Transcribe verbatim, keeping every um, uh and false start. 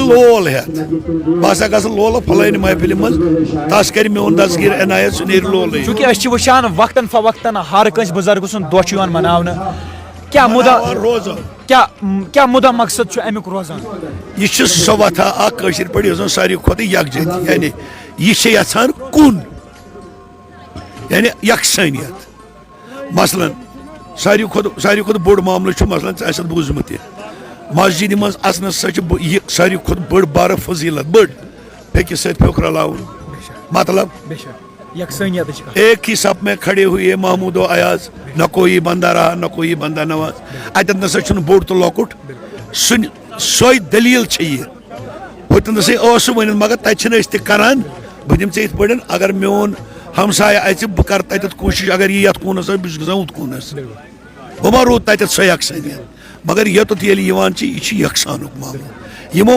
لول ہٮ۪تھ۔ بہٕ ہسا گژھٕ لولہٕ فلٲنہِ محفلہِ منٛز، تس کرِ میون دستگیر عنایت، سُہ نیرِ لولٕے۔ چونکہ أسۍ چھِ وٕچھان وقتاً فوقتاً ہر کٲنٛسہِ بُزرگہٕ سُنٛد دۄہ چھُ یِوان مناونہٕ۔ کیٛاہ مُدا، مناوان روزان۔ کیٛاہ، کیٛاہ مُدا مقصد چھُ اَمیُک روزان؟ یہِ چھِ سۄ وتھا اکھ کٲشِر پٲٹھۍ یۄس زن ساروی کھۄتہٕ یکجہتی، یعنی یہِ چھِ یژھان کُن، یعنی یکسٲنیت۔ مثلاً ساروی کھۄتہٕ، ساروی کھۄتہٕ بوٚڑ معاملہٕ چھُ، مثلاً ژےٚ آسٮ۪تھ بوٗزمُت یہِ، مسجدِ منٛز اَژنَس سا چھِ بٔ-، یہِ ساروی کھۄتہٕ بٔڑ بارٕ فضیلت، بٔڑ، فیکہِ سۭتۍ فیُک رلاوُن۔ مطلب، بے شک۔ یکسٲنیتٕچ کتھ۔ ایک ہی صف میں کھڑے ہوئے محمود و ایاز، نہ کوئی بندہ رہا، نہ کوئی بندہ نواز۔ اتٮ۪تھ نسا چھُنہٕ بوٚڑ تہٕ لۄکُٹ۔ سُنہِ، سۄے دٔلیٖل چھےٚ یہِ۔ ہُتٮ۪ن نسا اوس سُہ ؤنِتھ، مگر تتہِ چھِنہٕ أسۍ تہِ کران۔ بہٕ دِمہٕ ژےٚ یِتھ پٲٹھۍ، اگر میون ہمسایہِ اژِ، بہٕ کرٕ تتٮ۪تھ کوٗشش، اگر یہِ یتھ کوٗنس آسہِ، بہٕ چھُس گژھان ہُتھ کوٗنس۔ بہٕ ما روٗد تتٮ۪تھ سۄ یکسٲنیت؟ مگر یوٚتَتھ ییٚلہِ یِوان چھِ، یہِ چھِ یکسانُک معاملہٕ۔ یِمو